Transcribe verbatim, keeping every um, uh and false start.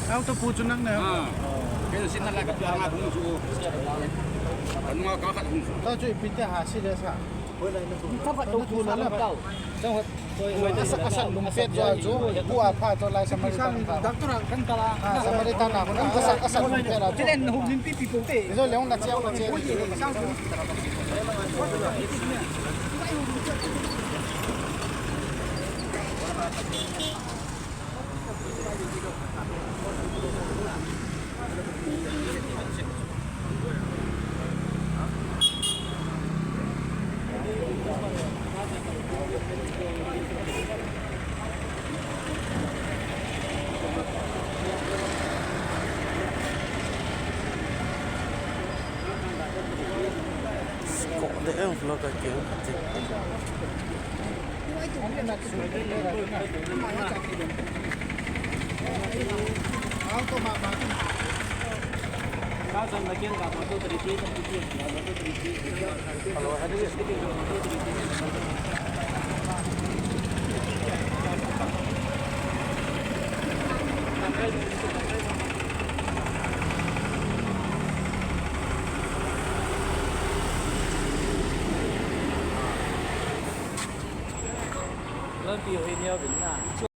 Auto pu chu nang ne. Ah. Kei sin na la ka pia nga kung chu. Nunga ka khat kung chu. Ta chu ipi te ha si le sa. Ka khat to chu na la. Ka khat. Asa, asa lum pet jo chu. Pu a pha to lai Samaritan pha. Doctor kan kala. Ah, Samaritan na ko na. Asa, asa lum pet la. Telen hum nin pi pi po te. Zo leong la che, la che. Ko de en vlog a ke. Lampi hoi neo vin na.